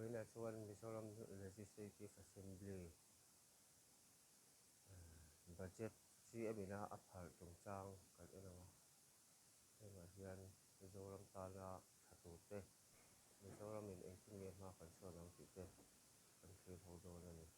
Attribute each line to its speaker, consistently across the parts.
Speaker 1: Vawiinah chuan Mizoram Legislative Assembly Budget CM ina a pharh chungchang kan en ang a, hengah hian Mizoram tana tha tur te, Mizoramin engtin nge hma kan sawn ang tih te kan thlir ho dawn a ni.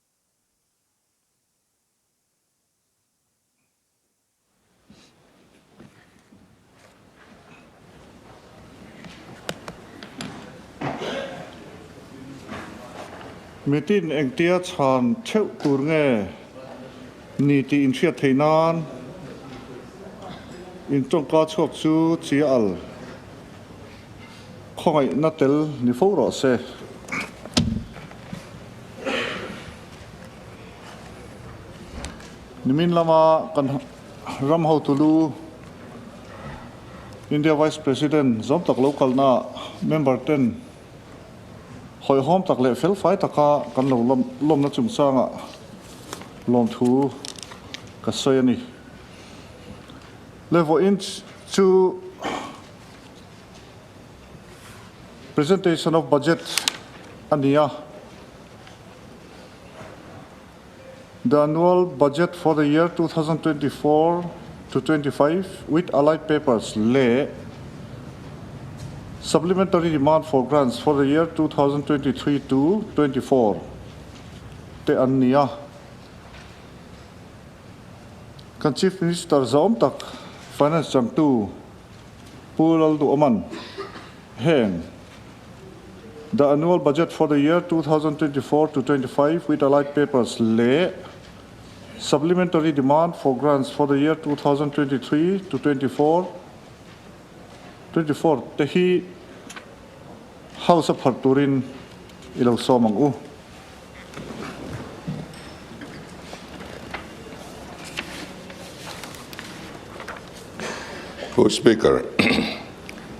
Speaker 2: Mitin engtia chhan theuh tur nge ni tih inhriat theih nan in tawngka chhuak chu chi al khawngaihna tel ni fo rawh se. Nimin lama kan ram hotu lu India Vice President zawm tak lo kalna member ten hawihhawm tak leh felfai taka kan lo lawmna chungchangah lawmthu ka sawi a ni. Le vawiin chu Presentation of Budget a ni a. The annual budget for the year 2024 to 25 with allied papers leh supplementary demand for grants for the year 2023 to 24 te an ni a. Kan Chief Minister zahawm tak Finance changtu Pu Lalduhawman heng The annual budget for the year 2024 to 25 with allied papers leh supplementary demand for grants for the year 2023 to 24 24 te hi House a pharh turin i lo sawm ang u.
Speaker 3: Pu Speaker,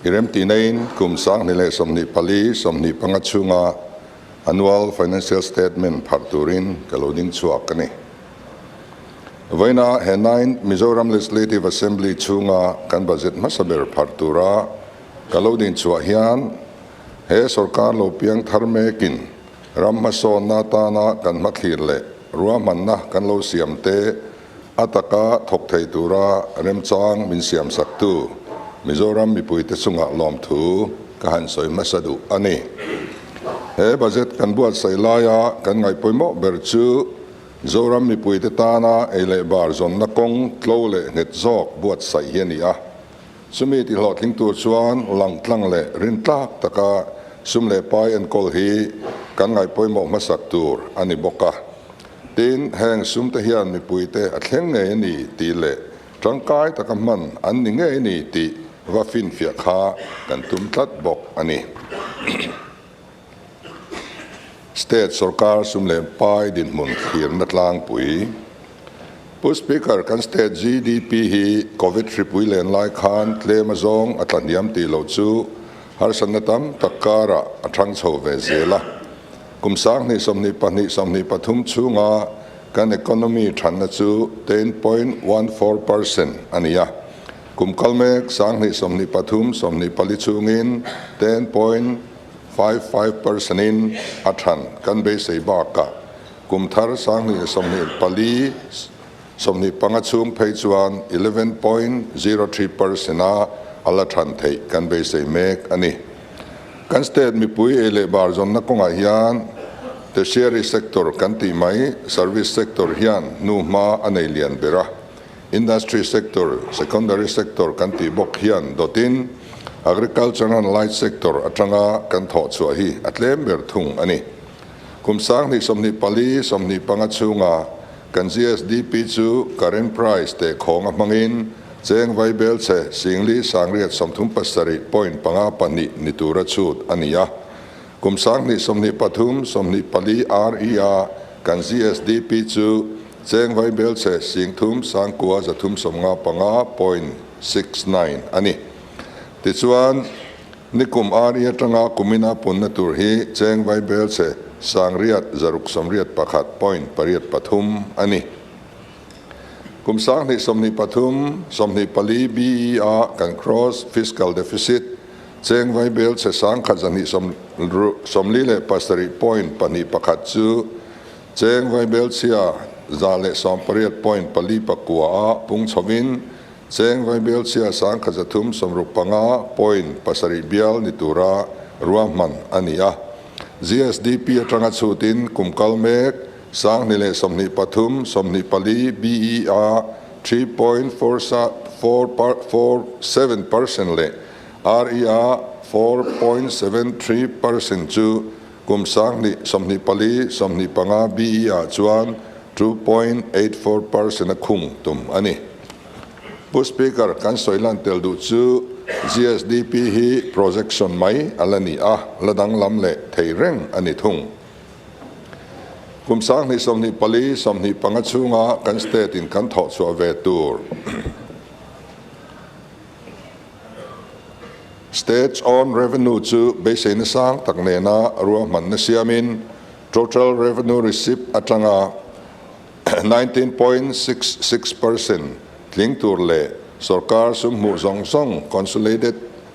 Speaker 3: i remtihnain kum 2024, 25 chhunga Annual Financial Statement pharh turin ka lo ding chhuak a ni. Vawiina he Ninth Mizoram Legislative Assembly chhunga kan budget hmasa ber pharh tura ka lo din chhuah hian he sorkar lo piang thar mekin ram hmasawnna atana kan hmathlir leh ruahmanna kan lo siam te a taka thawk thei tura remchang min siamsaktu Mizoram mipuite chungah lawmthu ka han sawi hmasa duh a ni. He budget kan buatsaih laia kan ngaihpawimawh ber chu Zoram mipuite tana ei leh bar zawnna kawng tlo leh nghet zawk buatsaih hi a ni a. Chumi tihlawhtling tur chuan langtlang leh rintlak taka sum leh pai enkawl hi kan ngaihpawimawh hmasak tur a ni bawk a. Tin, heng sumte hian mipuite a thleng ngei a ni tih leh tangkai taka hman an ni ngei a ni tih va finfiah kha kan tum tlat bawk a ni. State sorkar sum leh pai dinhmun thlirna tlangpui. Pu Speaker, kan state GDP hi Covid hripui len lai khan tlem azawng a tlahniam tih loh chu harsatna tam tak karah a thang chho ve zel a. Kum 2022, 23 chhunga kan economy thanna chu 10.14% a ni a. Kum kal mek 2023, 24 chhungin 10.55% in a than kan beisei bakah kum thar 2024, 25 chhung phei chuan 11.03% a a la than theih kan beisei mek a ni. Kan state mipui ei leh bar zawnna kawngah hian tertiary sector kan tih mai service sector hian hnuhma a nei lian ber a. Industry sector, secondary sector kan tih bawk hian dawtin agriculture and light sector atanga kan thawh chhuah hi a tlem ber thung a ni. Kum 2024, 25 chhunga kan GSDP chu current price teh khawnga hmangin cheng vaibel che singli sangriat 37.52 ni tura chhut a ni a. Kum 2023, 24 RE-a kan GSDP chu cheng vaibel che singthum sangkua zathum 95.69 a ni. Tichuan, nikum RE atanga kumina punna tur hi cheng vaibel che sangriat zaruk 81.83 a ni. Kum 2023, 24 BE-a kan gross fiscal deficit Cheng vaibel chhe sangkhat zahnih 47 point pahnih pakhat chu cheng vaibel chhia 118 point pali pakua a pung chhovin cheng vaibel chhia sangkhat 365 point pasarih bial ni tura ruahman a ni a. GSDP atanga chhutin kum kal mek 2023 24 BE-a 3.47% leh RE-a 4.73% chu kum 2024 25 BE-ah chuan 2.84% a khung tum a ni. Pu Speaker, kan sawi lan tel duh chu GSDP hi projection mai a la ni a, la danglam leh thei reng a ni thung. Kum 2024 25 chhunga kan state in kan thawh chhuah ve tur State's own revenue chu beiseina sang tak nena ruahmanna siamin total revenue receipt atanga 19.66% tling tur leh sorkar sum hmuh zawng zawng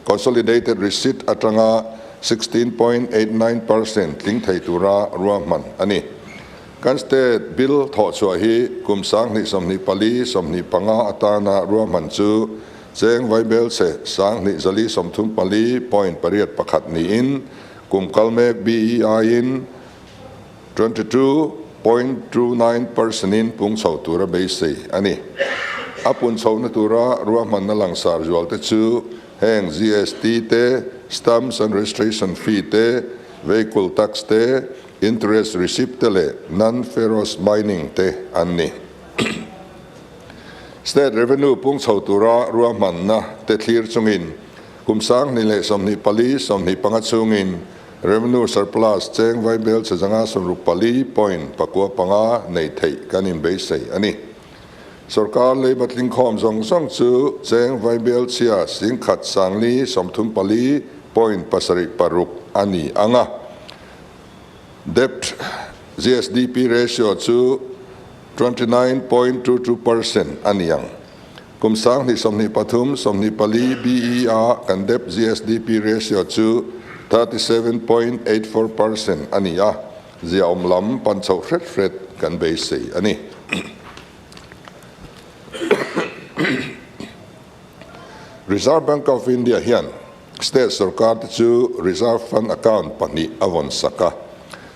Speaker 3: consolidated receipt atanga 16.89% tling thei tura ruahman a ni. Kan state bill thawh chhuah hi kum 2024 25 atana ruahman chu cheng vaibel chhe 2434 point pariat pakhat niin kum kal mek BEI in 22.29% in pung chho tura beisei a ni. A pun chhohna tura ruahmanna langsar zual te chu heng GST te, stamps and registration fee te, vehicle tax te, interest receipt te leh non-ferrous mining te an ni. State revenue pung chho tura ruahmanna te thlir chungin kum 2024 25 chhungin revenue surplus cheng vaibel che zanga 65 point pakua panga nei theih kan inbeisei a ni. Sorkar leiba tlingkhawm zawng zawng chu cheng vaibel chhia singkhat sangli 34 point pasarih paruk a ni ang a. Debt GSDP ratio chu 29.22% a ni ang. Kum 2023 24 BE-a kan debt GSDP ratio chu 37.84% a ni a, ziaawm lam pan chhoh hret hret kan beisei a ni. Reserve Bank of India hian state sorkar te chu Reserve Fund Account pahnih a vawn sak a,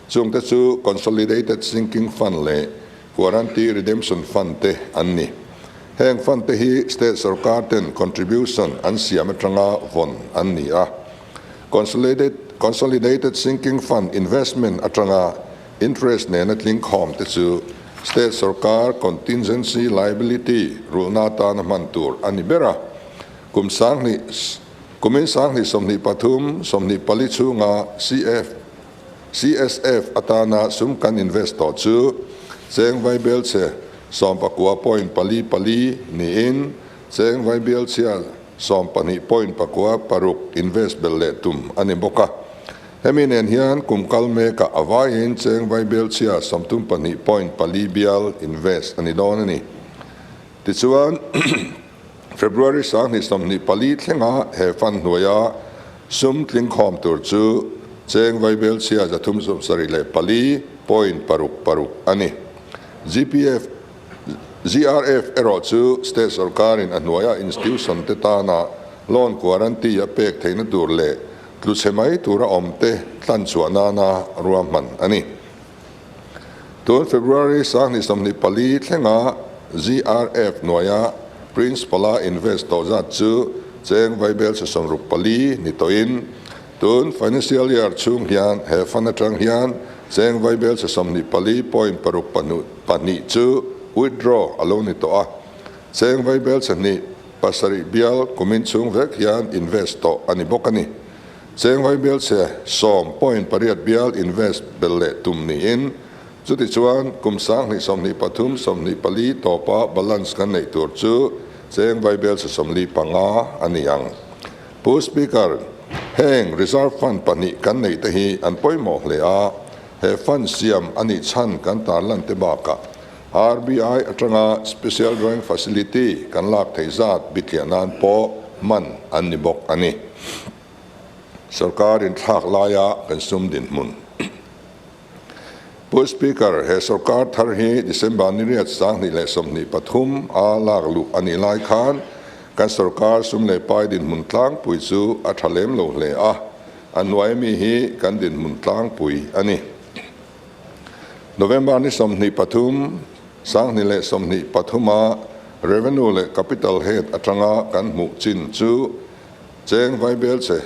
Speaker 3: chung te chu Consolidated Sinking Fund leh Guarantee Redemption Fund te an ni. Heng fund te hi state sorkar ten contribution an siam atanga vawn an ni a. Consolidated Sinking Fund investment atanga interest nena tling khawm te chu state sorkar contingency liability rulna atana hman tur a ni ber a. Kum sanghnih kumin 2023 24 chhunga CF CSF atana sum kan invest tawh chu cheng vaibel chhe sawmpakua point pali pali niin cheng vaibel chhia sawmpahnih point pakua paruk invest bel leh tum a ni bawk a. Hemi nen hian kum kal mekah a vaiin cheng vaibel chhia 32 point pali bial invest a ni dawn a ni. Tichuan, February 2024 thlenga he fund hnuaia sum tlingkhawm tur chu cheng vaibel chhia 374 point paruk paruk a ni. GPF, GRF erawh chu state sorkarin a hnuaia institution te tana loan guarantee a pek theihna tur leh tluchhe mai tura awm te tlanchhuah nana ruahman a ni. Tun February 2024 thlenga GRF hnuaia Principal-a invest tawh zat chu cheng vaibel che 64 ni tawhin tun financial year chhung hian he fund atang hian cheng vaibel che 24 point paruk pahnih chu withdraw a lo ni tawh a. Cheng vaibel che hnih pasarih bial kumin chhung vek hian invest tawh a ni bawk a ni. Cheng vaibel che sawm point pariat bial invest bel leh tum niin chuti chuan kum 2023 24 tawpa balance kan neih tur chu cheng vaibel che 45 a ni ang. Pu Speaker, heng Reserve Fund pahnih kan neih te hi an pawimawh hle a, he fund siam a nih chhan kan tarlan te bakah RBI atanga Special Drawing Facility kan lak theih zat bithliah nan pawh hman an ni bawk a ni. Sorkar inthlak laia kan sum dinhmun. Pu Speaker, he sorkar thar hi December ni riat 2023 a lak luh a nih lai khan kan sorkar sum leh pai dinhmun tlangpui chu a tha lem lo hle a, a hnuai mi hi kan dinhmun tlangpui a ni. November ni 23, 2023 a Revenue leh Capital Head atanga kan hmuh chin chu cheng vaibel che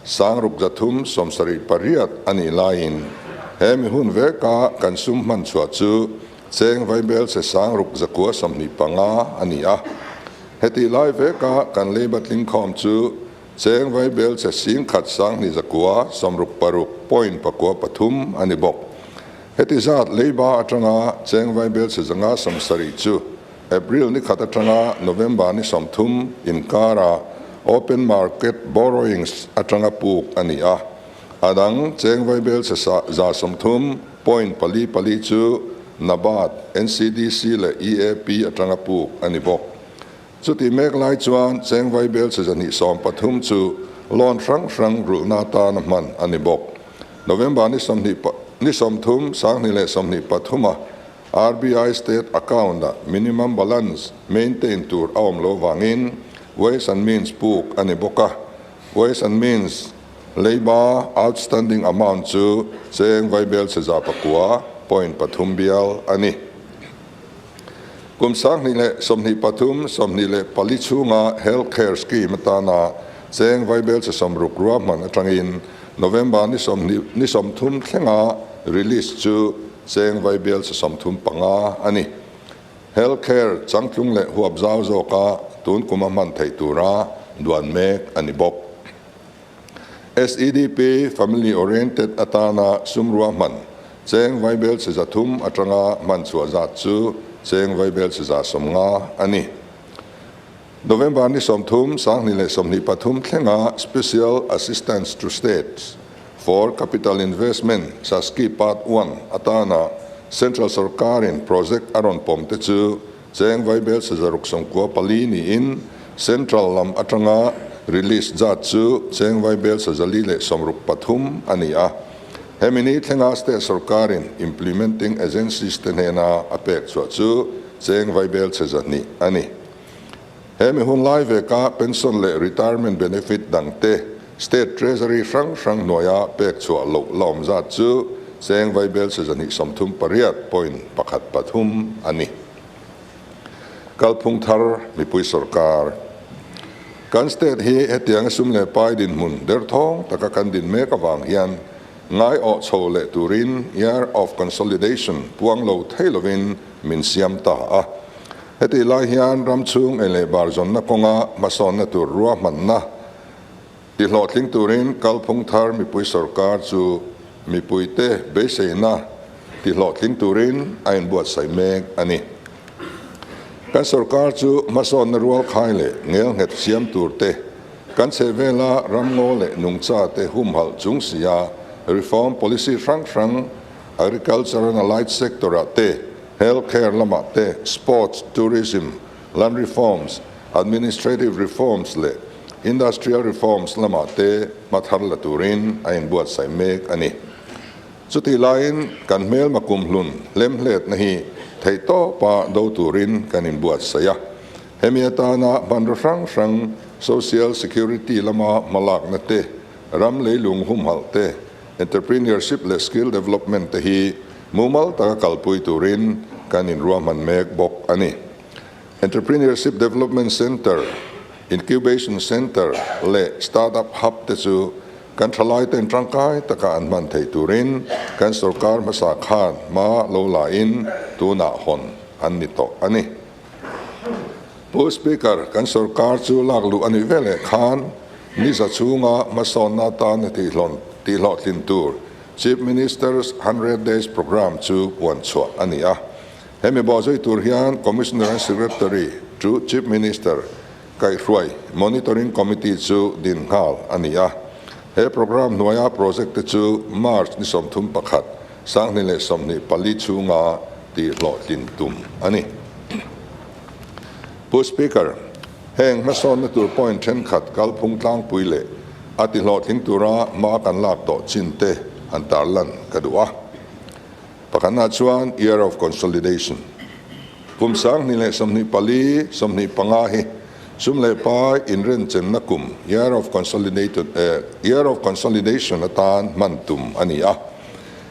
Speaker 3: 6378 a nih laiin he mi hun veka kan sum hman chhuah chu cheng vaibel che 6925 a ni a. Heti lai veka kan leiba tling khawm chu cheng vaibel che 10 169 6.93 a ni bawk. Heti zat leiba atanga cheng vaibel che 170 chu April ni khat atanga November ni 30 inkara open market borrowings atanga puk a ni a. Adang cheng vaibel che 130.44 chu NABARD, NCDC le EAP atanga puk a ni bawk. Chuti mek lai chuan cheng vaibel che 230 chu loan hrang hrang rulhna atana hman a ni bawk. November ni 20 ni 30 2023 a RBI state account a minimum balance maintain tur a awm lo wangin Ways and Means puk a ni bawk a. Ways and Means leiba outstanding amount chu cheng vaibel che 9.3 bial a ni. Kum 2023 24 chhunga healthcare scheme atana cheng vaibel che 60 ruahman atangin November ni 20 ni 30 thlenga release chu cheng vaibel che 35 a ni. Healthcare changtlung leh huap zau zawka tun kuma hman theih tura duan mek a ni bawk. SEDP family oriented atana sum ruahman cheng vaibel che 300 atanga hman chhuah zat chu cheng vaibel che 150 a ni. November ni 30 2023 thlenga Special Assistance to States for Capital Investment SASCI Part 1 atana Central Sarkarin project aron pom te chu cheng vaibel che 694 ni in Central lam atanga release zat chu cheng vaibel che 463 a ni a. Hemini thlenga state sarkarin implementing agencies te hnena a pek chhuah chu cheng vaibel che 200 a ni. Hemi hun lai veka pension leh retirement benefit dangte state treasury hrang hrang hnuaia pek chhuah loh la awm zat chu cheng vaibel che 238.13 a ni. Kalphung thar mipui sarkar. Kan state hi hetiang sum leh pai dinhmun derthawng taka kan din mek awang hian ngai awh chho leh turin year of consolidation puang lo thei lovin min siam ta a. Heti lai hian ram chhung ei leh bar zawnna kawnga hmasawnna tur ruahmanna ti hlawhtling turin kalphung thar mipui sarkar chu mipuite beiseina ti hlawhtling turin a inbuatsaih mek a ni. Kan sarkar chu hmasawnna rual khai leh ngel nghet siam tur te kan chhehvela ramngaw leh nungcha te humhalh chung sia reform policy hrang hrang agriculture and allied sector ah te healthcare lamah te sports, tourism, land reforms, administrative reforms leh industrial reforms lamah te hmathar la turin a inbuatsaih mek a ni. Chuti laiin kan hmel makum hlun hlemhlet na hi theihtawpa do turin kan inbuatsaih a. Hemi atana hmanraw hrang hrang social security lama hmalakna te ram leilung humhalh te entrepreneurship leh skill development te hi mumal taka kalpui turin kan inruahman mek bawk a ni. Entrepreneurship Development Center, Incubation Center leh Startup Hub te chu kan thalai ten tangkai taka an hman thei turin kan sarkar hmasa khan ma lo la in tunah hawn an ni tawh a ni. Pu Speaker, kan sarkar chu lak luh a ni vele khan ni za chhunga hmasawnna tan a tihhlawhtlin tur Chief Minister's 100 Days Program chu puan chhuah a ni a. Hemi bawhzui tur hian Commissioner and Secretary chu Chief Minister Kaihhruai Monitoring Committee chu din nghal a ni a. He program hnuaia project te chu March ni 31 2024 chhunga tihhlawhtlin tum a ni. Pu Speaker, heng hmasawnna tur point thenkhat kalphung tlangpui leh A ti hlawhtling tura hma kan lak tawh chin te han tarlan ka duh a. Pakhatna chuan Year of Consolidation, kum 2024, 25 hi sum leh pai inrenchenna kum, Year of Consolidated, Year of Consolidation atan hman tum a ni a.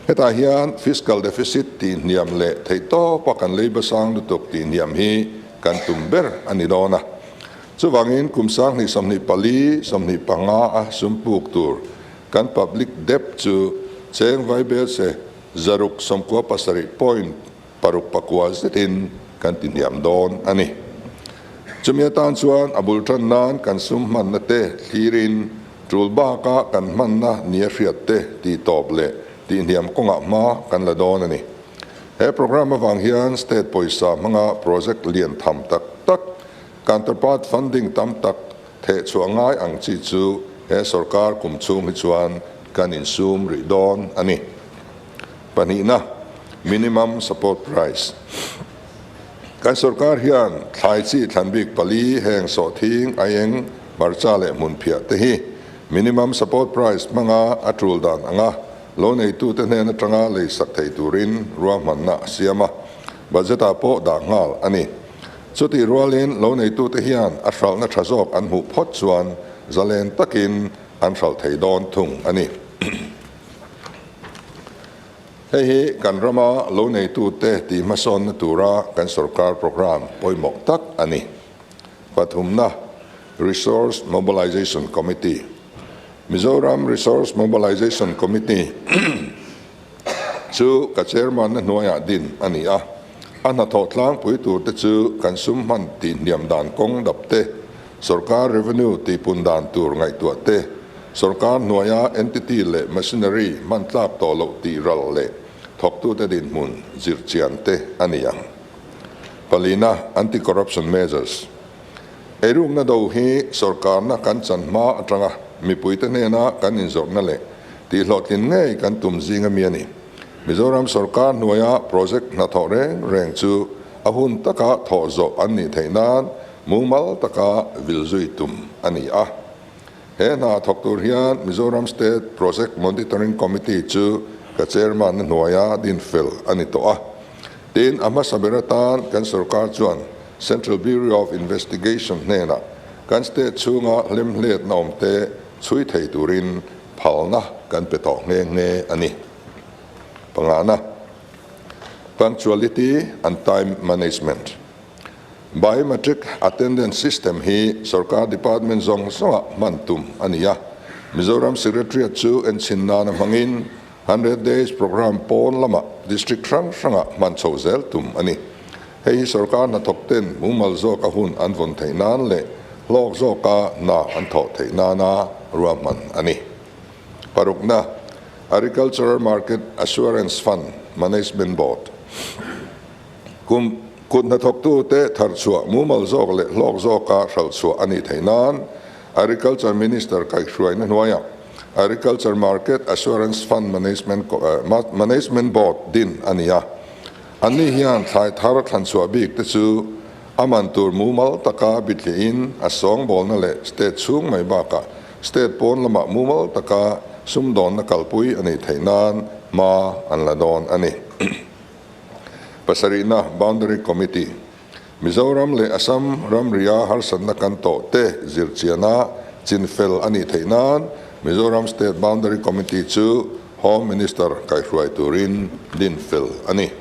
Speaker 3: Hetah hian fiscal deficit tihhniam leh theihtawpa kan leiba sang lutuk tihhniam hi kan tum ber a ni dawn a. Chuvangin kum 2024, 25 a sum puk tur kan public debt chu cheng vaibel se 697 point paruk pakua zetin kan tihniam dawn a ni. Chumi atan chuan a bul tan nan kan sum hmanna te thlirin tul baka kan hmanna nia hriat te tihtawp leh tihhniam kawngah hma kan la dawn a ni. He programme avang hian state pawisa hmanga project lian tham tak tak, counterpart funding tam tak theh chhuah ngai ang chi chu he sorkar kum chhung hi chuan kan insum rih dawn a ni. Pahnihna, Minimum Support Price. Kan sorkar hian thlai chi thlan bik pali heng sawhthing, aieng, hmarcha leh hmunphiah te hi Minimum Support Price hmanga a tul dan anga lo neitute hnen atanga lei sak thei turin ruahmanna a siam a, budget ah pawh dah nghal a ni. Chutih rualin lo neitute hian a hralhna tha zawk an hmuh phawt chuan zalen takin an hralh thei dawn thung a ni. Hei hi kan rama lo neitute tih hmasawnna tura kan sorkar programme pawimawh tak a ni. Pathumna, Resource Mobilization Committee, Mizoram Resource Mobilization Committee chu ka chairman-na hnuaiah din a ni a. A hnathawh tlangpui turte chu kan sum hman tihhniam dan kawng dap te, sorkar revenue tihpun dan tur ngaihtuah te, sorkar hnuaia entity leh machinery hman tlak tawh loh tih ral leh thawktute dinhmun zir chian te a ni ang. Palina, Anti-corruption measures. Eirukna do hi sorkarna kan chan hma atanga mipuite hnena kan inzawrhna leh tihhlawhtlin ngei kan tum zing ami a ni. Mizoram sorkar hnuaia project hnathawh reng reng chu a hun taka thawh zawh an nih theih nan mumal taka vil zui tum a ni a. He hna thawk tur hian Mizoram State Project Monitoring Committee chu ka chairman-na hnuaia din fel a ni tawh a. Tin, a hmasa ber atan kan sorkar chuan Central Bureau of Investigation hnenah kan state chhunga hlemhletna awmte chhui thei turin phalna kan pe tawh nghe nghe a ni. Pangana, Punctuality and Time Management, Biometric Attendance System hi sorkar department zawng zawngah hman tum a ni a. Mizoram Secretariat chu enchhin nana hmangin Hundred Days Programme pawn lamah district hrang hrangah hman chho zel tum a ni. Hei hi sorkar hnathawk ten mumal zawka hun an vawn theih nan leh hlawk zawka hna an thawh theih nana ruahman a ni. Parukna, Agricultural Market Assurance Fund Management Board kum kut hnathawktute tharchhuah mumal zawk leh hlawk zawka hralhchhuah a nih theih nan Agriculture Minister kaihhruaina hnuaiah Agriculture Market Assurance Fund Management Management Board din a ni a. Anni hian thlai thar thlanchhuah bik te chu a man tur mumal taka bithlihin a sawngbawlna leh state chhung mai bakah state pawn lamah mumal taka sumdawnna kalpui a nih theih nan hma an la dawn a ni. Pasarihna Boundary Committee, Mizoram leh Assam ramria harsatna kan tawh te zirchiana chinfel a nih theih nan Mizoram State Boundary Committee chu Home Minister kaihruai turin din fel a ni.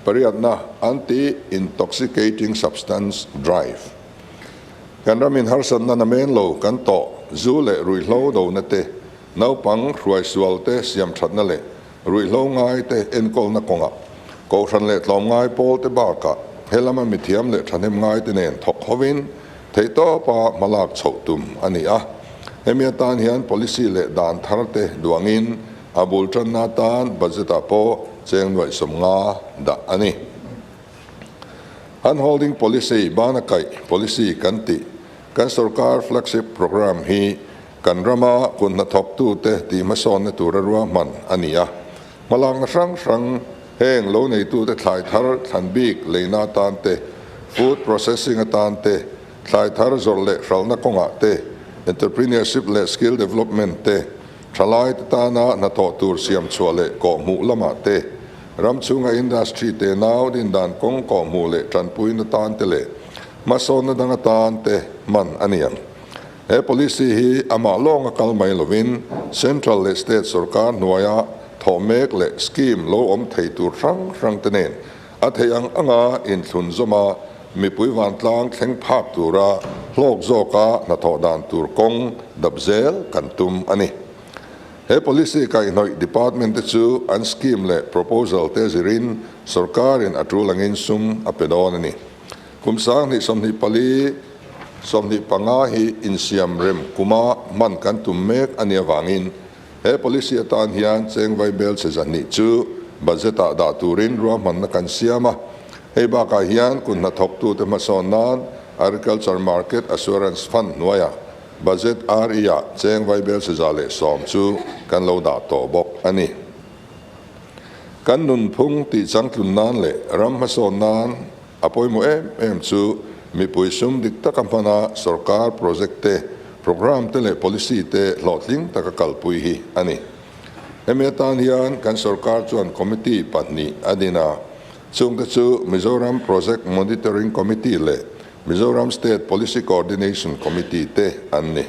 Speaker 3: Pariatna, Anti-Intoxicating Substance Drive. Kan ramin harsatna namen lo kan tawh zu leh ruihhlo dona te, naupang hruaisual te siamthatna leh ruihhlo ngai te enkawlna kawngah Kohhran leh tlawmngai pawl te bakah helama mithiam leh thahnem ngai te nen thawk hovin theihtawpa hmalak chhoh tum a ni a. Hemi atan hian policy leh dan thar te duangin a bul tanna atan budget ah pawh cheng nuaih 50 dah a ni. Handholding policy, bana kaih policy kan tih kan sorkar flagship programme hi kan rama kut hnathawktute tih hmasawnna tura ruahman a ni a. Hmalakna hrang hrang heng lo neitute thlai thar thlan bik leina atan te, food processing atan te, thlai thar zawrh leh hralhna kawngah te, Entrepreneurship leh Skill Development te, thalaite tana hnathawh tur siam chhuah leh kawhhmuh lamah te, ram chhunga industry te nau dindan kawng kawhhmuh leh tanpuina tan te leh hmasawnna dang atan te hman a ni ang. He policy hi amah lawnga kal mai lovin Central leh State sorkar hnuaia thawh mek leh scheme lo awm thei tur hrang hrang te nen a theih ang anga inthlun zawma mipui vantlang thleng phak tura hlawk zawka hnathawh dan tur kawng dap zel kan tum a ni. He policy kaihhnawih department te chu an scheme leh proposal te zirin sorkarin a tul angin sum a pe dawn a ni. Kum 2024, 25 hi insiam rem kuma hman kan tum mek a nih avangin He policy atan hian cheng vaibel che zahnih chu budget ah dah turin ruahmanna kan siam a. Hei bakah hian kun hnathawktute hmasawn nan Agriculture Market Assurance Fund hnuaiah budget RE ah cheng vaibel che 110 chu kan lo dah tawh bawk a ni. Kan nunphung tih changtlun nan leh ram hmasawn nan A pawimawh em em chu mipui sum dik taka hmana sorkar project te, programme te leh policy te hlawhtling taka kalpui hi a ni. Hemi atan hian kan sorkar chuan committee pahnih a din a, chungte chu Mizoram Project Monitoring Committee leh Mizoram State Policy Coordination Committee te an ni.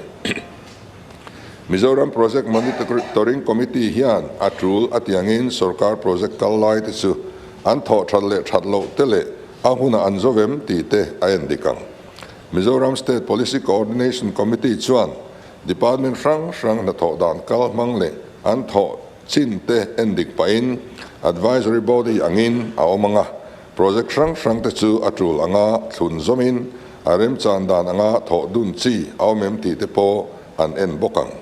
Speaker 3: Mizoram Project Monitoring Committee hian a tul a tiangin sorkar project kal lai te chu an thawh that leh that loh te leh a hunah an zo vem tih te a en dik ang. Mizoram State Policy Coordination Committee chuan department hrang hrang hnathawh dan kal hmang leh an thawh chin te en dik pahin advisory body angin a awm ang a, project hrang hrang te chu a tul anga thlun zawmin A remchan dan anga thawh dun chi a awm em tih te pawh an en bawk ang.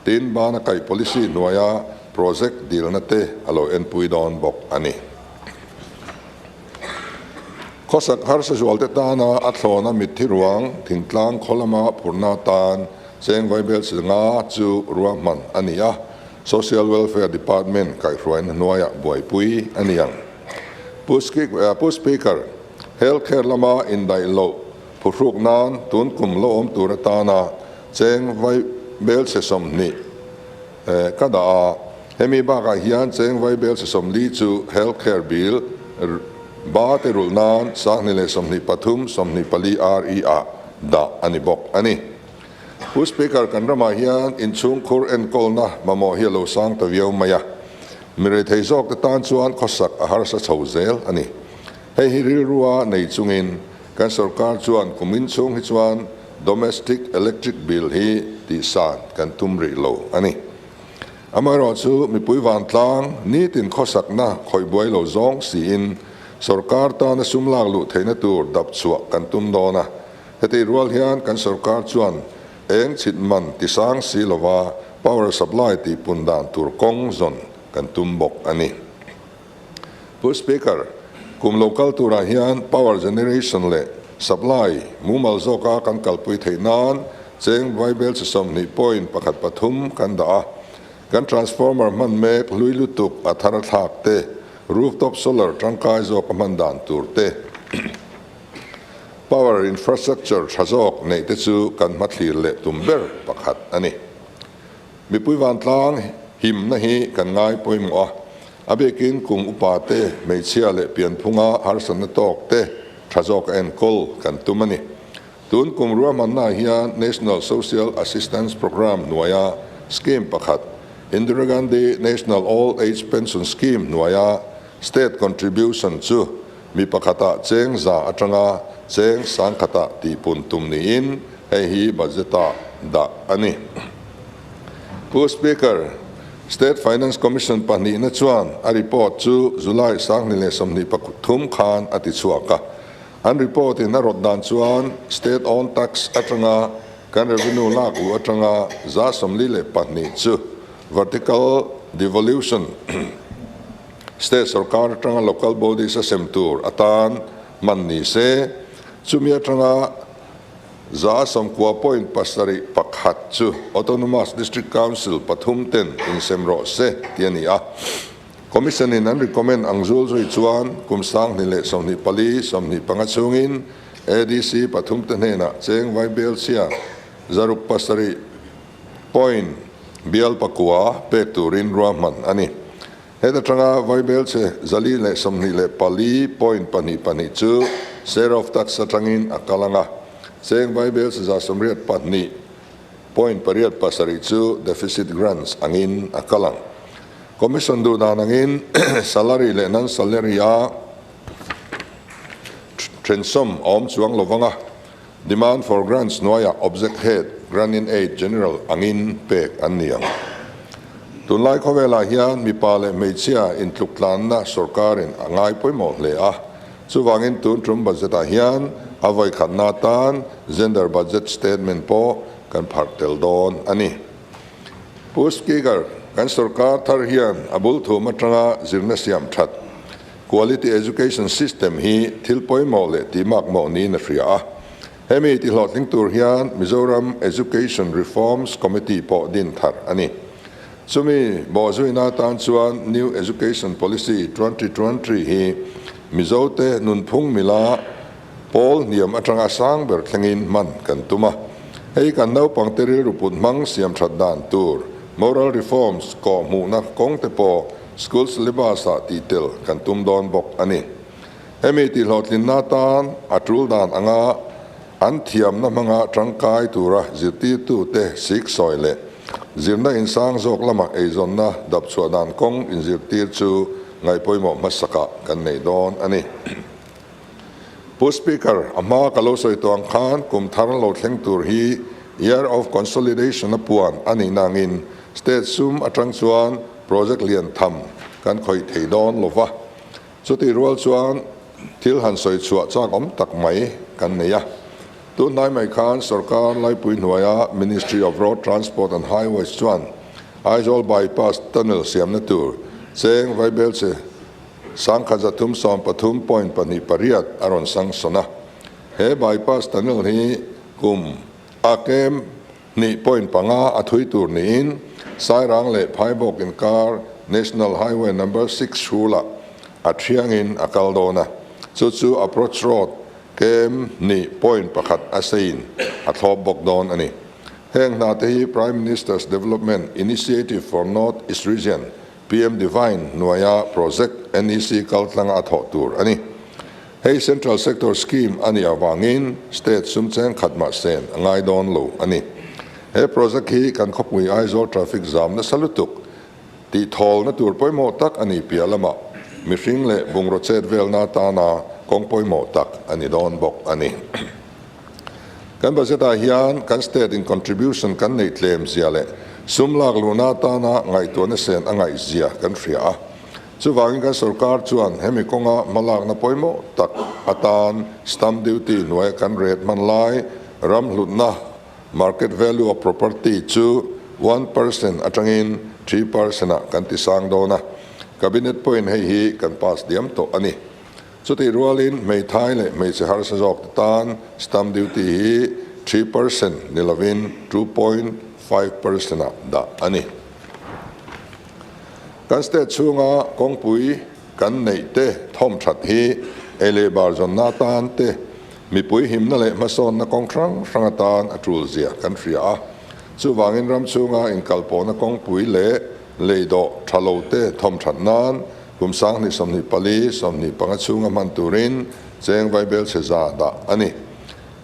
Speaker 3: Tin, bana kaih policy hnuaia project dilna te a lo enpui dawn bawk a ni. Khawsak harsa zualte tana a thlawna mitthi ruang thingtlang khaw lama phurna atan cheng vaibel silnga chu ruahman a ni a, Social Welfare Department kaihhruaina hnuaia buaipui a ni ang. Pu Speaker, Healthcare lama indaih loh phuhruk nan tun kum lo awm tur atana cheng vai bel chhe 20 ka dah a. Hemi bakah hian cheng vai bel chhe 40 chu Healthcare bill ba te rulh nan 2023, 24 RE ah dah a ni bawk a ni. Pu Speaker, kan ramah hian inchhungkhur enkawlna mamawh hi a lo sang ta viau mai a. Mi reithei zawk te tan chuan khawsak a harsa chho zel a ni. Hei hi rilrua nei chungin kan sorkar chuan kum inchhung hi chuan domestic electric bill hi tihsan kan tum rih lo a ni. Amaherawhchu mipui vantlang nitin khawsakna khawih buai lo zawng siin sorkar tana sum lak luh theihna tur dap chhuah kan tum dawn a. Hetih rual hian kan sorkar chuan eng chhit man tisang si lova power supply tihpun dan tur kawng zawn kan tum bawk a ni. Pu Speaker, kum lo kal turah hian power generation leh supply mumal zawka kan kalpui theih nan cheng vaibel chi 20.13 kan dah a. Kan transformer hman mek hlui lutuk a thar a thlak te, rooftop solar tangkai zawka hman dan tur te, power infrastructure tha zawk neih te chu kan hmathlir leh tum ber pakhat a ni. Mipui vantlang himna hi kan ngai pawimawh a, a biakin kum upa te, hmeichhia leh pianphunga harsatna tawk te tha zawka enkawl kan tum a ni. Tun kum ruahmannaah hian National Social Assistance Programme hnuaia scheme pakhat, Indira Gandhi National Old Age Pension Scheme hnuaia state contribution chu mi pakhatah cheng za atanga cheng sangkhatah tihpun tum niin hei hi budget-ah dah a ni. Pu Speaker, State Finance Commission pahnihna chuan a report chu July 2023 khan a ti chhuak a. An report in a rawt dan chuan State owned tax atanga kan revenue lak luh atanga 42% chu vertical devolution, state sorkar atanga local bodies a sem tur atan hman ni se, chumi atanga 90.71 chu Autonomous District Council pathum ten insem rawh se tih a ni a. Commission in an recommend ang zul zui chuan kum 2024, 25 chhungin ADC pathum te hnenah cheng vai bel chhia 6 07 point bial pakua pek turin ruahman a ni. Heta tanga vaibelchhe 424.22 chu share of tax atangin a kal anga. Cheng vaibelchhe 182.87 chu deficit grants angin a kal ang. Commission duh dan angin salary leh non-salary a thensawm a awm chuang lovanga demand for grants hnuaiah object head grant in aid general angin pek an ni ang. Tunlai khawvelah hian mipa leh hmeichhia intluktlanna sorkarin a ngai pawimawh hle a, chuvangin tun tum budget-ah hian a vawikhatna atan gender budget statement pawh kan pharh tel dawn a ni. Pu Speaker, kan sorkar thar hian a bul thum atanga zirna siam that Quality Education System hi thil pawimawh leh tihmakmawh niin a hria a. Hemi tihlawhtling tur hian Mizoram Education Reforms Committee pawh din thar a ni. Chumi bawhzuina atan chuan New Education Policy 2020 hi Mizote nunphung mila pawl hniam atanga sang ber thlengin hman kan tum a. Hei kan naupangte rilru put hmang siam that dan tur Moral Reforms kawhhmuhna kawngte pawh School syllabus-ah tih tel kan tum dawn bawk a ni. Hemi tihhlawhtlinna atan a tul dan anga an thiamna hmanga tangkai tura zirtirtute siksawi leh zirna insang zawk lama eizawnna dapchhuah dan kawng inzirtir chu ngaihpawimawh hmasakah kan nei dawn a ni. Pu Speaker, a hma ka lo sawi tawh ang khan kum thar lo thleng tur hi Year of Consolidation a puan a nih nangin State sum atang chuan project lian tham kan khawih thei dawn lo va. Chutih rual chuan thil han sawi chhuah chak awm tak mai kan nei a. Tunhnai mai khan sorkar laipui hnuaia Ministry of Road Transport and Highways chuan Aizawl Bypass Tunnel siamna tur cheng vaibelchhe 1313.28 a rawn sanction a. He bypass tunnel hi kum a kem 2.5 a thui tur niin Sairang leh Phaibawk inkar National Highway Number 6 hrulah a thiangin a kal dawn a, chu chu approach road kem 2.1 a seiin a thlawp bawk dawn a ni. Heng hna te hi Prime Minister's Development Initiative for North East Region, PM Devine, hnuaia project NEC kaltlanga a thawh tur a ni. Hei Central Sector Scheme a nih avangin State sum cheng khat mah sen a ngai dawn lo a ni. He project hi kan khawpui Aizawl traffic zam nasa lutuk tih thawlna tur pawimawh tak a ni piah lamah mihring leh bungraw chet velna atana kawng pawimawh tak a ni dawn bawk a ni. Kan budget ah hian kan state in contribution kan neih tlem zia leh sum lak luhna atana ngaihtuahna sen a ngaih zia kan hria a. Chuvangin kan sorkar chuan hemi kawnga hmalakna pawimawh tak atan stamp duty hnuaia kan rate hman lai ram hlutna, market value of property, chu 1% atangin 3% ah kan tisang dawn a, Cabinet pawhin hei hi kan pass diam tawh a ni. Chutih rualin hmeithai leh hmeichhe harsa zawk te tan stamp duty hi 3% ni lovin 2.5% ah dah a ni. Kan state chhunga kawngpui kan neih te thawm that hi ei leh bar zawnna atan te, mipui himna leh hmasawnna kawng hrang hrang atan a tul zia kan hria a. Chuvangin ram chhunga inkalpawhna kawngpui leh leidawh tha lo te thawm that nan kum 2024, 25 chhunga hman turin cheng vaibelchhe za dah a ni.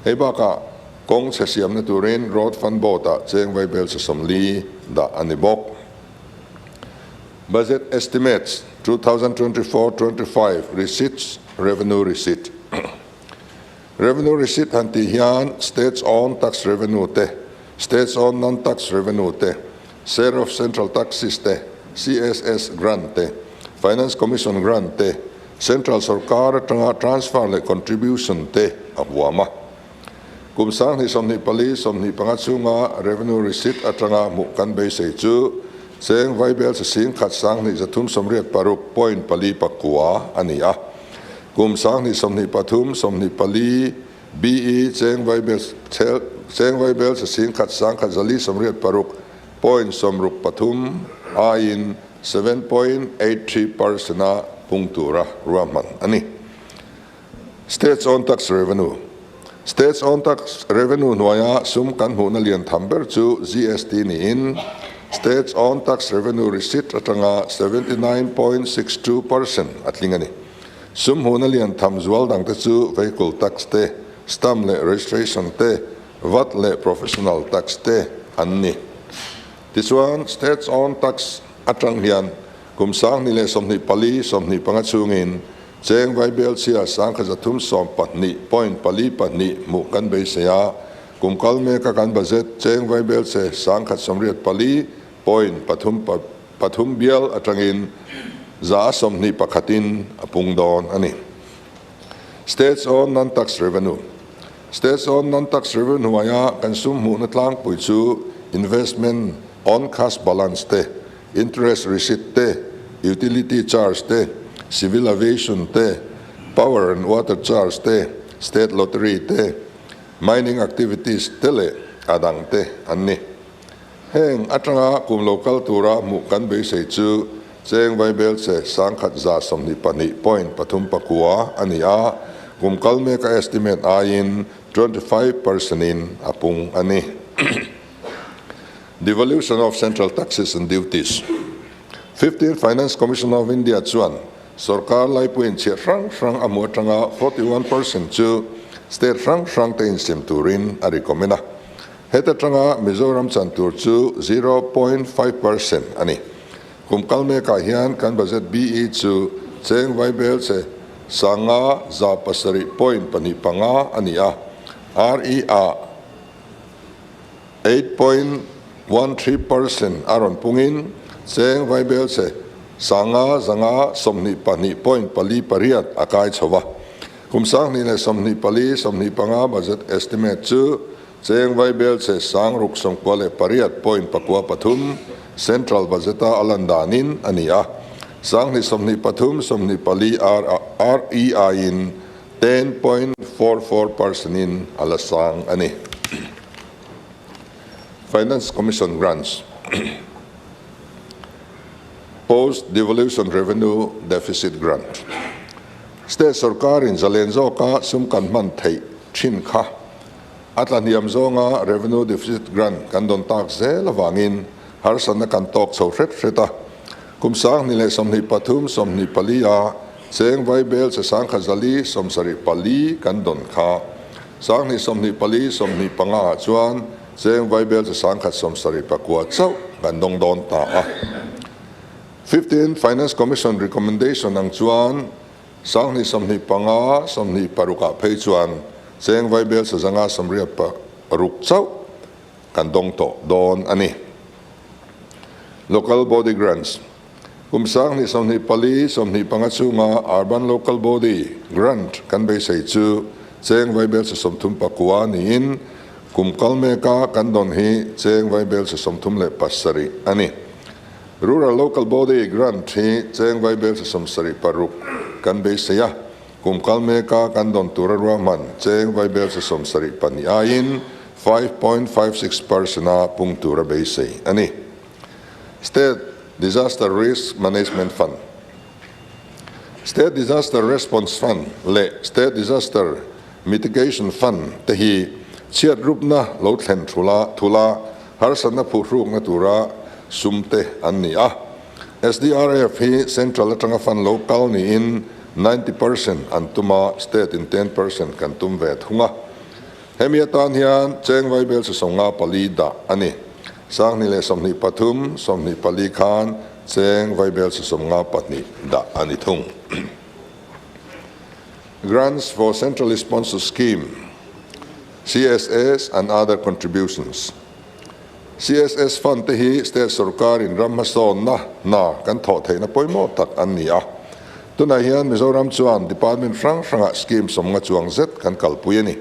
Speaker 3: Hei bakah kawng chhe siamna turin Road Fund Board-ah cheng vaibelchhe 40 dah a ni bawk. Budget Estimates 2024-25 Receipts Revenue Receipt Revenue Receipt han tih hian States Own Tax Revenue te, States Own Non-Tax Revenue te, Share of Central Taxes te, CSS Grant te, Finance Commission Grant te, Central sorkar atanga transfer leh contribution te a huam a. Kum 2024, 25 chhunga revenue receipt atanga hmuh kan beisei chu cheng vaibel chi 10,000 286.49 a ni a. Kum 2023, 24 BE cheng vaibel cheng vaibel chi 10,000 1,186.63 aiin 7.83% a pung tura ruahman a ni. States own tax revenue. State's own tax revenue hnuaia sum kan hmuhna lian tham ber chu GST niin State's own tax revenue receipt atanga 79.62% a tling a ni. Sum hmuhna lian tham zual dangte chu vehicle tax te, stamp leh registration te, vat leh professional tax te an ni. Tichuan, State's own tax atang hian kum 2024, 25 chhungin Cheng Vaibelchhia 1312.42 hmuh kan beisei a, kum kal meka kan budget Cheng Vaibelchhe 1084 point pathum pathum bial atangin 121 in a pung dawn a ni. States own non-tax revenue States own non-tax revenue hnuaia kan sum hmuhna tlangpui chu investment on cash balance te, interest receipt te, utility charge te, civil aviation te, power and water charge te, state lottery te, mining activities te leh a dang te an ni. Heng atanga kum lo kal tura hmuh kan beisei chu cheng vaibelche 1122.39 a ni a, kum kal meka estimate aiin 25% in a pung a ni. Devolution of Central Taxes and Duties. 15th Finance Commission of India chuan sorkar laipuiin chhiah hrang hrang a hmuh atanga 41% chu state hrang hrang te insim turin a recommend a. Heta tanga Mizoram chan tur chu 0.5% a ni. Kum kal mekah hian kan budget BE chu cheng vaibel che 5107.25 a ni a, RE ah 8.13% a rawn pungin cheng vaibelche 5522.48 a kai chho va. Kum 2024, 25 budget estimate chu cheng vaibelche 698.93 central budget-a a lan danin a ni a. 2023, 24 RE aiin 10.44% in a la sang a ni. Finance Commission Grants Post Devolution Revenue Deficit Grant State sorkarin zalen zawka sum kan hman theih thin kha a tlahniam zawnga Revenue Deficit Grant kan dawn tak zel avangin harsatna kan tawk chho hret hret a. Kum 2023, 24 a cheng vaibel che 1474 kan dawn kha. 2024, 25 ah chuan cheng vaibel che 1079 chauh kan dawng dawn ta a. 15 Finance Commission recommendation ang chuan 2025, 26 ah phei chuan cheng vaibel che 586 chauh kan dawng tawh dawn a ni. Local Body Grants Kum 2024, 25 chhunga Urban Local Body Grant kan beisei chu cheng vaibel che 39 niin kum kal meka kan dawn hi cheng vaibel che 37 a ni. Rural Local Body Grant hi cheng vaibel che 76 kan beisei a, kum kal meka kan dawn tura ruahman cheng vaibel che 72 aiin 5.56% a pung tura beisei a ni. State Disaster Risk Management Fund State Disaster Response Fund leh State Disaster Mitigation Fund te hi chhiat rupna lo thlen thula thula harsatna phuhrukna tura sum te an ni a. SDRF hi Central atanga fund lo kal niin 90% an tum a, State in 10% kan tum ve thung a. Hemi atan hian cheng vaibel che 54 dah a ni. 2023, 24 khan cheng vaibel che 52 dah a ni thung. Grants for Centrally Sponsored Scheme, CSS and other contributions CSS fund te hi state sorkarin ram hmasawnna hna kan thawh theihna pawimawh tak an ni a. Tunah hian Mizoram chuan department hrang hrangah scheme 50 chuang zet kan kalpui a ni.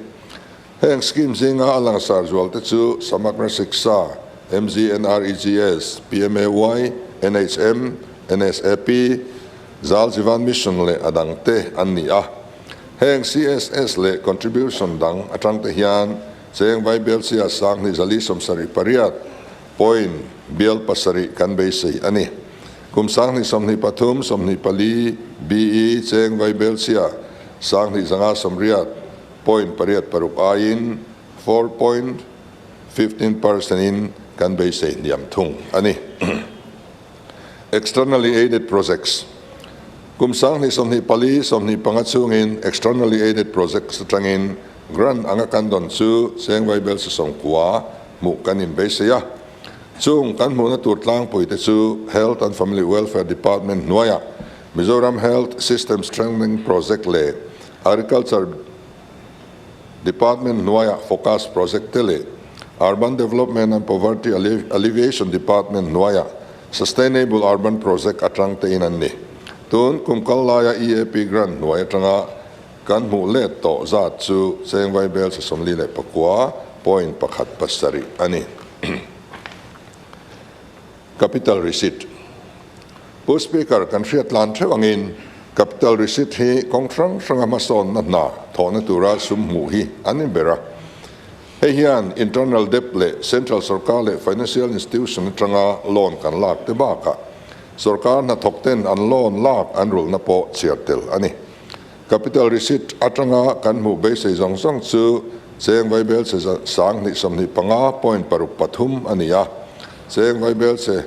Speaker 3: Heng scheme zinga a langsar zual te chu Samagra Shiksha, MGNREGS, PMAY, NHM, NSAP, Jal Jeevan Mission leh a dang te an ni a. Heng CSS leh contribution dang atang te hian cheng vaibel chia 2478 point bial pasarih kan beisei a ni. Kum 2023, 24 BE cheng vaibel chia 2580. point pariat paruk aiin 4.15 percent in kan beisei hniam thung a ni. Externally aided projects, Kum 2024, 25 chhungin externally aided projects atangin grant anga kan dawn chu cheng vaibel 90 hmuh kan inbeisei a. Chung kan hmuhna tur tlangpuite chu Health and Family Welfare Department hnuaiah Mizoram Health System Strengthening Project leh Agriculture Department hnuaiah Focus Project te leh Urban Development and Poverty Alleviation Department hnuaiah Sustainable Urban Project atang te in an ni. Tun kum kal laia EAP grant hnuai atanga kan hmuh let tawh zat chu cheng vaibel 49.17 a ni. Capital Receipt Pu Speaker, kan hriat tlan theuh angin Capital Receipt hi kawng hrang hranga hmasawnna hna thawhna tura sum hmuh hi an ni ber a. Hei hian internal debt leh central sorkar leh financial institution atanga loan kan lak te bakah sorkar hnathawk ten an loan lak an rulhna pawh chhiar tel a ni. Capital Receipt atanga kan hmuh beisei zawng zawng chu cheng vaibel che 2025.63 a ni a, cheng vaibel che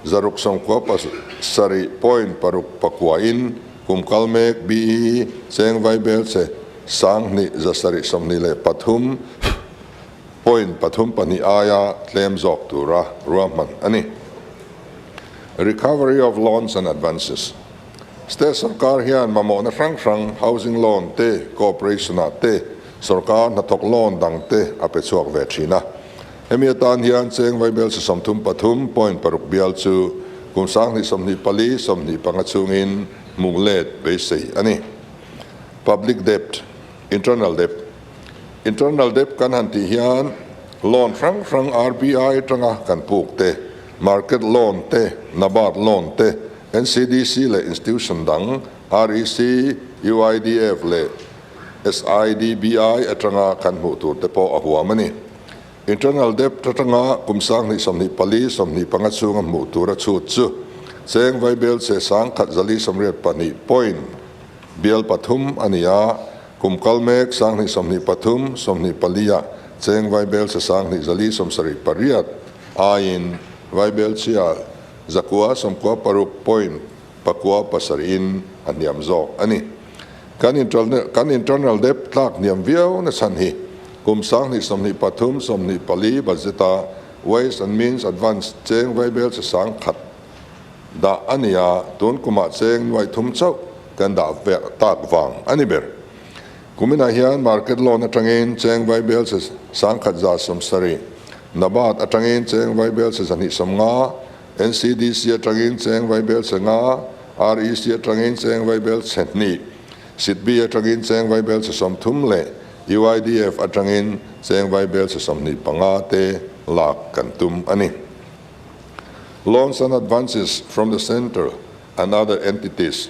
Speaker 3: 697.69 in kum kal mek BE cheng vaibel che 2173.32 aia tlem zawk tura ruahman a ni. Recovery of Loans and Advances. State sorkar hian mamawhna hrang hrang, housing loan te, cooperation ah te, sorkar hnathawk loan dang te a pe chhuak ve thin a. Hemi atan hian cheng vaibel sa 33.6 bial chu kum 2024, 25 chhungin hmuh let beisei a ni. Public debt, Internal debt, Internal debt kan han tih hian loan hrang hrang RBI atanga kan puk te, market loan te, NABARD loan te, NCDC leh institution dang, REC, UIDF leh SIDBI atanga kan hmuh tur te pawh a huam a ni. Internal debt atanga kum 2024, 25 chhunga hmuh tur a chhut chu cheng vaibel che 1482 point bial pathum a ni a, kum kal mek 2023, 24 ah cheng vaibel che 2478 aiin vaibel chhia 996 point pakua pasarihin a hniam zawk a ni. Kan kan internal debt tlak hniam viau na chhan hi kum 2023, 24 budget-a Ways and Means Advance cheng vaibel chi 1000 dah a ni a, tun kumah cheng nuai thum chauh kan dah tak vang a ni ber. Kuminah hian market loan atangin cheng vaibel chi 1170, NABARD atangin cheng vaibel chi 250, NCDC atangin cheng vaibel che nga, REC atangin cheng vaibel che hnih, SIDBI atangin cheng vaibel che 30 leh UIDF atangin cheng vaibel che 25 te lak kan tum a ni. Loans and advances from the centre and other entities.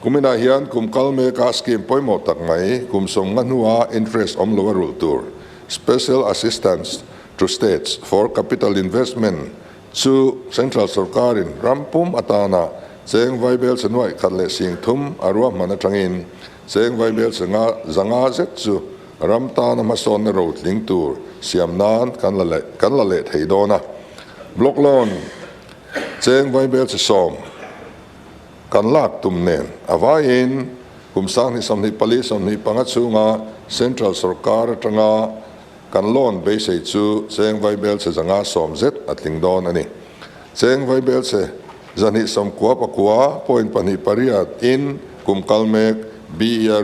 Speaker 3: Kuminah hian kum kal meka scheme pawimawh tak mai kum 50 hnua interest awm lo a rulh tur Special Assistance to States for Capital Investment chu Central sorkarin ram pum atana cheng vaibel che nuaih khat leh sing thum a ruahman atangin cheng vaibel che nga zanga zet chu ram tana hmasawnna rotling tur siam nan kan la leh kan la leh thei dawn a. Block loan cheng vaibel che 10 Kan lak tum nen a vaiin kum 2024, 25 chhunga Central sorkar atanga kan loan beisei chu cheng vaibel che 110 zet a tling dawn a ni. Cheng vaibel che 299.28 in kum kal mek BE a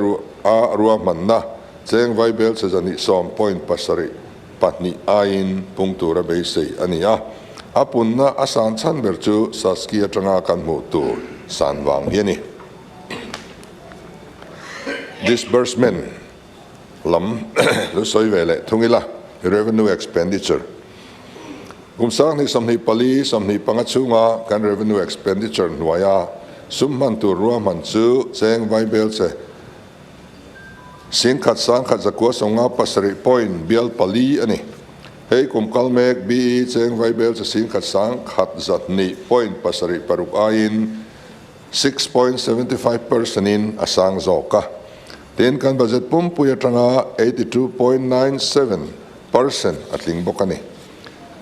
Speaker 3: ruahmanna cheng vaibel che 110.72 aiin pung tura beisei a ni a. A punna a san chhan ber chu Saski atanga kan hmuh tur san vang hi a ni. Disbursement lam lu sawi ve leh thung ila, Revenue Expenditure. Kum 2024, 25 chhunga kan Revenue Expenditure hnuaia sum hman tur ruahman chu cheng vaibel che 10 197 point bial pali a ni. Hei kum kal mek BE cheng vaibel che 10 102.76 aiin 6.75 percent in a sang zawk a. Tin, kan budget pumpui atanga 82.97% a tling bawk a ni.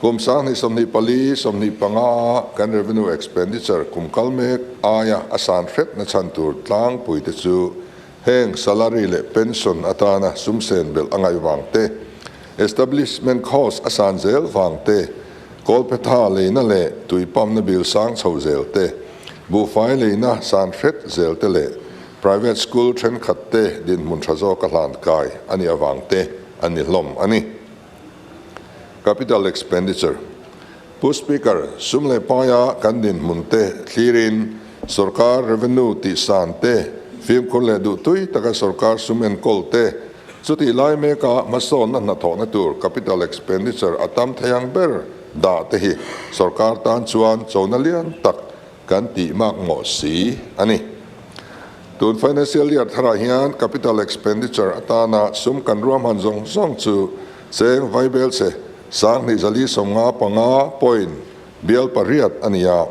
Speaker 3: Kum 2024, 25 a kan revenue expenditure kum kal mek aia a san hret na chhan tur tlangpui te chu heng salary leh pension atana sum sen belh a ngaih vang te, establishment cost a san zel vang te, kawlphetha leina leh tui pump na bill sang chho zel te, buhfai leina san hret zel te leh private school thenkhat te dinhmun tha zawk a hlan kai a nih avang te a ni hlawm a ni. Capital Expenditure, Pu Speaker, sum leh paia kan dinhmun te thlirin sorkar revenue tihsan te, fimkhur leh duhtui taka sorkar sum enkawl te, chutih lai meka hmasawnna hnathawhna tur capital expenditure a tam thei ang ber dah te hi sorkar tan chuan chona lian tak kan tih mak mawh si a ni. Tun financial year tharah hian capital expenditure atana sum kan ruahman zawng zawng chu cheng vaibelchhe 2455 point bial pariat a ni a,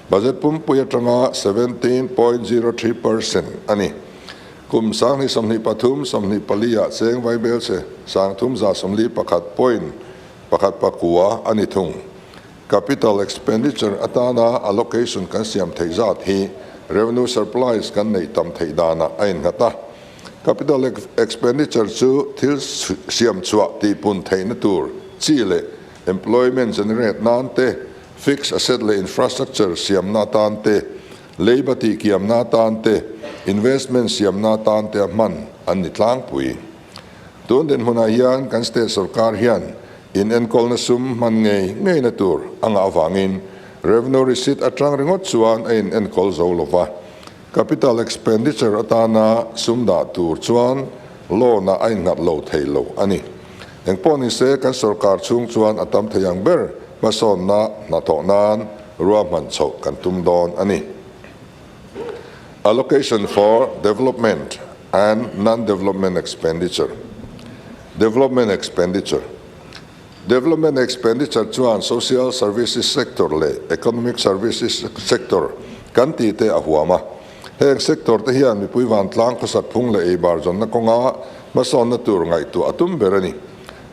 Speaker 3: budget pumpui atanga 17.03% a ni. Kum 2023, 24 ah cheng vaibelchhe 3141 point pakhat pakua a ni thung. Capital expenditure atana allocation kan siam theih zat hi revenue surplus kan neih tam theih danah a innghat a. Capital expenditure chu thil siam chhuah tihpun theihna tur chi leh employment generate nan te, fixed asset leh infrastructure siamna atan te, leiba tihkiamna atan te, investment siamna atan te a hman an ni tlangpui. Tun dinhmunah hian kan state sorkar hian in enkawlna sum hman ngei ngeina tur a ngah avangin revenue receipt atang ringawt chuan a in enkawl zo lova, capital expenditure atana sum dah tur chuan loan ah a innghat lo thei lo a ni. Engpawh nise kan sorkar chhung chuan a tam thei ang ber hmasawnna hnathawh nan ruahman chhoh kan tum dawn a ni. Allocation for development and non-development expenditure Development expenditure Development expenditure chuan social services sector leh economic services sector kan tih te a huam a. Heng sector te hian mipui vantlang khawsak phung leh eibar zawnna kawnga hmasawnna tur ngaihtuah a tum ber a ni.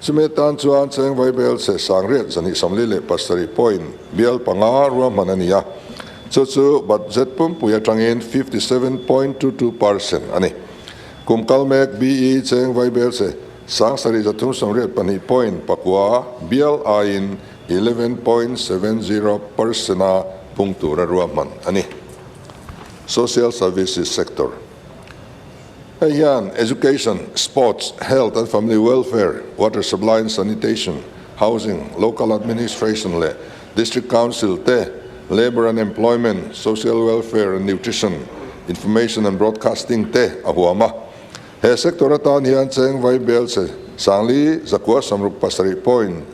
Speaker 3: Chumi atan chuan cheng vaibel chhe sangriat 247 point bial panga ruahman a ni a, chu chu budget pumpui atangin 57.22% a ni. Kum kal mek BE cheng vaibel chhe 7382 point pakua bial aiin 11.70% a pung tura ruahman a ni. Social Services Sector. Hei hian Education, Sports, Health and Family Welfare, Water Supply and Sanitation, Housing, Local Administration leh District Council te, Labour and Employment, Social Welfare and Nutrition, Information and Broadcasting te a huam a. He sector atan hian cheng vai bel che 4967 point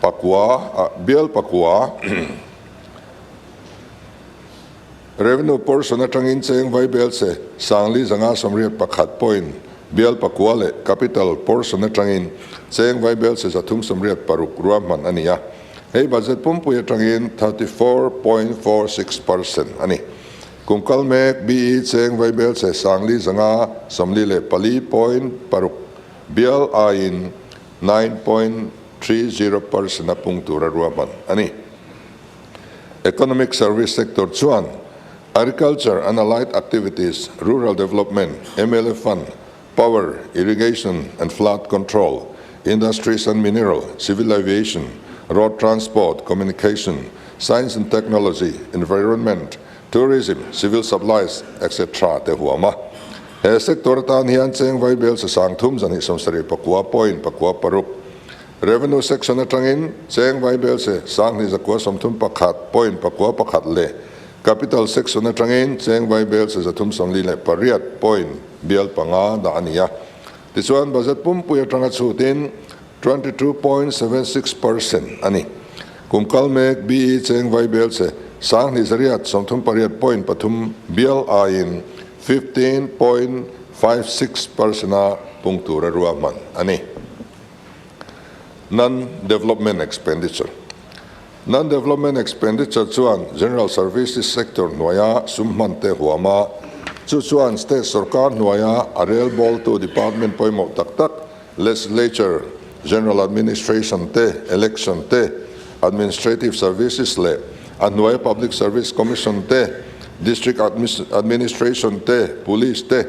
Speaker 3: pakua, bial pakua, Revenue portion atangin cheng vai bel che 4581 point bial pakua leh capital portion atangin cheng vai bel che 386 ruahman a ni a. Hei budget pumpui atangin 34.46% a ni. Kum kal mek BE cheng vai bel che 4544 point paruk bial aiin 9.30% a pung tura ruahman a ni. Economic Service Sector chuan Agriculture and Allied Activities, Rural Development, mla Fund, Power, Irrigation and Flood Control, Industries and Mineral, Civil Aviation, Road Transport, Communication, Science and Technology, Environment, Tourism, Civil Supplies, etc. Te huam a. He sector atan hian cheng vaibel sa 3279 point pakua paruk Revenue section atangin cheng vaibel che 2131 point pakua pakhat leh Capital section atangin cheng vaibel che 348 point bial panga dah a ni a. Tichuan budget pumpui atanga chhutin 22.76% a ni. Kum kal mek BE cheng vaibel che 2838 point pathum bial aiin 15.56% a pung tura ruahman a ni. Non-development expenditure Non-development expenditure chuan general services sector hnuaia sum hman te huam a, Chu chuan state sorkar hnuaia a relbawltu department pawimawh tak tak, Legislature, General Administration te, Election te, Administrative Services leh a hnuaia Public Service Commission te, District Administration te, Police te,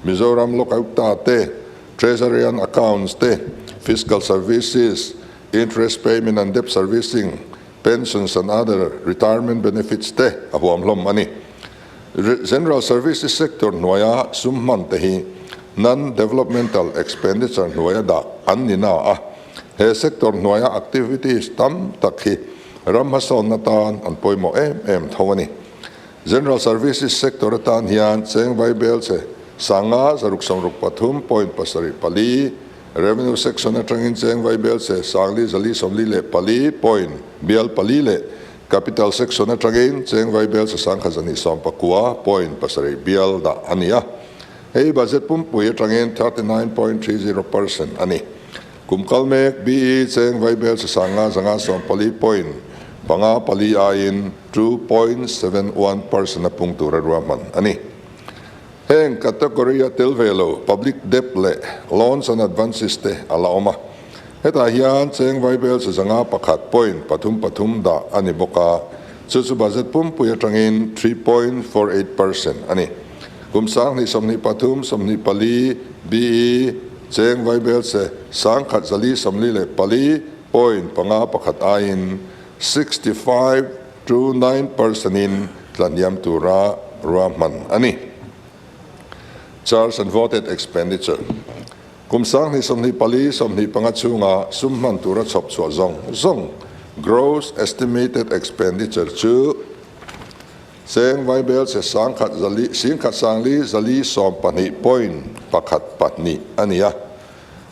Speaker 3: Mizoram Lokayukta te, Treasury and Accounts te, Fiscal Services, Interest Payment and Debt Servicing, Pensions and other retirement benefits te a huam hlawm a ni. General Services sector hnuaia sum hman te hi non-developmental expenditure hnuaia dah an ni na a, he sector hnuaia activities tam tak hi ram hmasawnna tan an pawimawh em em tho a ni. General Services sector atan hian cheng vaibel che sanga zaruk sawmruk pathum point pasarih pali, Revenue section atangin cheng vaibel che sangli zali sawmli leh pali point bial pali leh Capital section atangin cheng vaibel che sangkhat zahnih sawmpakua point pasarih bial dah a ni a. Hei budget pumpui atangin 39.30% a ni. Kum kal mek BE cheng vaibel che sanga zanga sawmpali point panga pali aiin 2.71% a pung tura ruahman a ni. Heng category a tel ve lo public debt leh loans and advances te a la awm a. Hetah hian cheng vaibel che zanga pakhat point pathum pathum dah a ni bawk a, chu chu budget pumpui atangin 3.48% a ni. Kum sanghnih 23 24 BE cheng vaibel che sangkhat zali sawmli leh pali point panga pakhat aiin 65 to 9% in tlahniam tura ruahman a ni. Charge and voted expenditure. Kum sanghnih 24 25 chhunga sum hman tura chhawp chhuah zawng zawng gross estimated expenditure chu cheng vaibel che sangkhat zali singkhat sangli zali sawmpahnih point pakhat pahnih a ni a.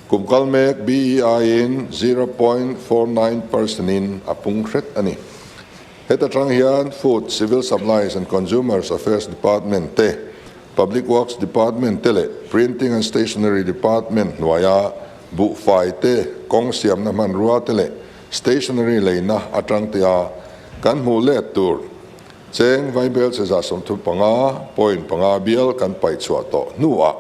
Speaker 3: Kum kal mek BEI in 0.49% in a pung hret a ni. Heta tang hian Food, Civil Supplies and Consumers Affairs Department te, Public Works Department te leh Printing and Stationery Department hnuaia buhfai te, kawng siamna hmanrua te leh stationery leina atang tea kan hmuh let tur cheng vaibel che za 35 point panga bial kan paih chhuah tawh hnuah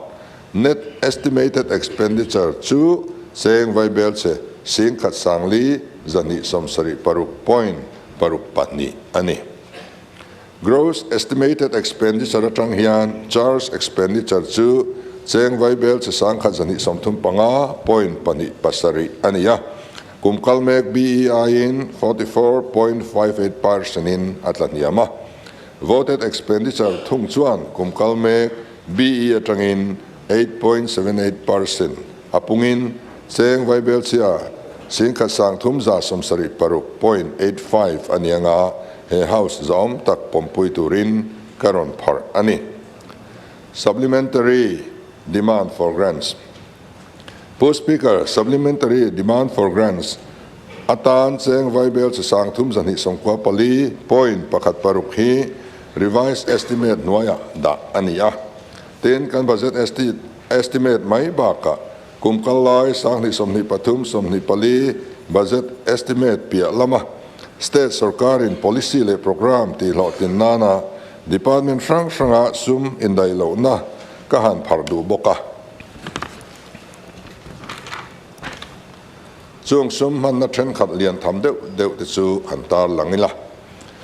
Speaker 3: Net estimated expenditure chu cheng vaibel che singkhat sangli zahnih sawmsarih paruk point paruk pahnih a ni. Gross estimated expenditure atang hian charge expenditure chu cheng vaibel che sangkhat zahnih 35 point pahnih pasarih a ni a, kum kal mek BEI in 44.58 percent in a tla hniam a. Voted expenditure thung chuan kum kal mek BE atangin 8.78% a pungin cheng vaibel chhia singkhat sang thum za sawmsarih paruk point eight five a ni anga he house zawm tak pawmpui turin ka rawn pharh a ni. Supplementary Demand for Grants Pu Speaker, Supplementary Demand for Grants atan cheng vaibel chi sang thum zahnih sawmkua pali point pakhat paruk hi revised estimate hnuaiah dah a ni a. Tin, kan budget estimate mai bakah kum kal lai sanghnih 23 24 budget estimate piah lama state sorkarin policy leh programme tihhlawhtlin nana department hrang hranga sum indaih lohna ka han pharh duh bawk a. Chung sum hmanna thenkhat lian tham deuh deuh te chu han tar lang ila.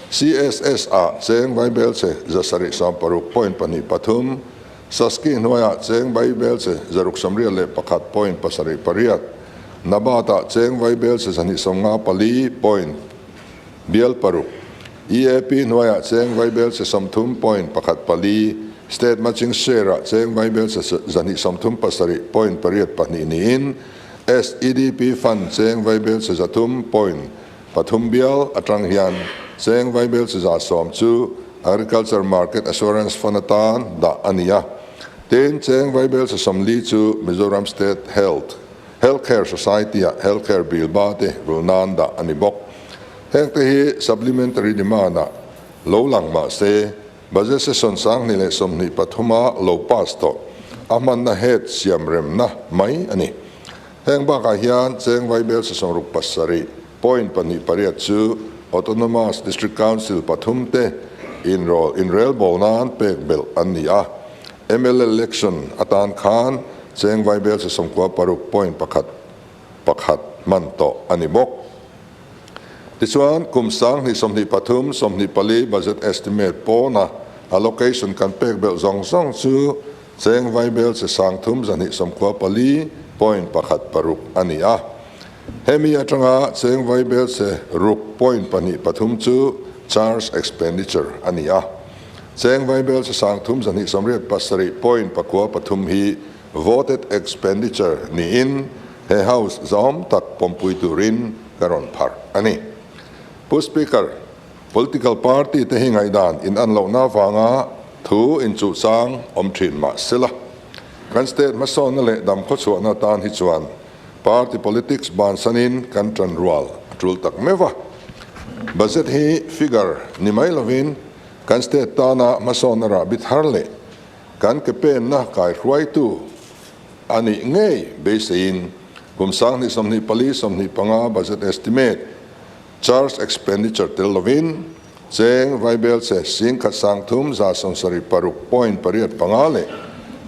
Speaker 3: CSS ah cheng Baibel che zasarih 60 point pahnih pathum, Saski hnuaiah cheng Baibel che zaruk 81 point pasarih pariat, Nabat ah cheng Baibel che zahnih 54 point bial paruk, EAP hnuaiah cheng Baibel che 30 point pakhat pali, State Matching Share ah cheng Baibel che zahnih 37 point pariat pahnih niin, SEDP Fund cheng vaibel che zathum point pathum bial atang hian cheng vaibel che za sawm chu Agriculture Market Assurance Fund atan dah a ni a. Tin, cheng vaibel che sawmli chu Mizoram State Health Healthcare Society-ah Healthcare Bill ba te rul nan dah a ni bawk. Heng te hi Supplementary Demand-ah lo lang mah se, Budget session 2023-a lo pass tawh a hmanna head siam remna mai a ni. Heng bakah hian cheng vaibel session ruk pasarih point pahnih pariat chu Autonomous District Council pathum te inrawl inrel bo nan pek belh an ni a. Mla election atan khan cheng vaibelchhe 96.1 1 hman tawh a ni bawk. Tichuan, kum 2023-24 budget estimate pawna allocation kan pek belh zawng zawng chu cheng vaibelchhe 3,294.16 a ni a. Hemi atanga cheng vaibelchhe 6.23 chu charge expenditure a ni a. Cheng vaibelchhe 3,287.93 hi voted expenditure niin he House zahawm tak pawmpui turin ka rawn pharh a ni. Pu Speaker, political party te hi ngaihdan in an lohna avanga thu inchuhchang awm thin mah sela, kan state hmasawnna leh dam khawchhuahna atan hi chuan party politics bansanin kan tan rual a tul tak meuh va. Budget hi figure ni mai lovin kan state tana hmasawnna rahbi thar leh kan ke penna kaihruaitu a nih ngei beiseiin kum 2024-25 budget estimate charge expenditure tel lovin cheng vaibelchhe 1,376.85 leh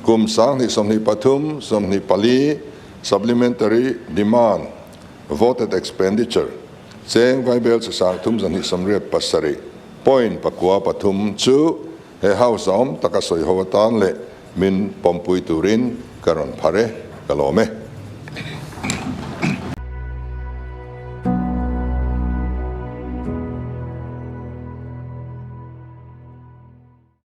Speaker 3: kum 2023-24 supplementary demand voted expenditure cheng vaibelchhe 3,287.93 chu he House awm taka sawi ho atan leh min pawmpui turin ka rawn phar e, ka lawm e.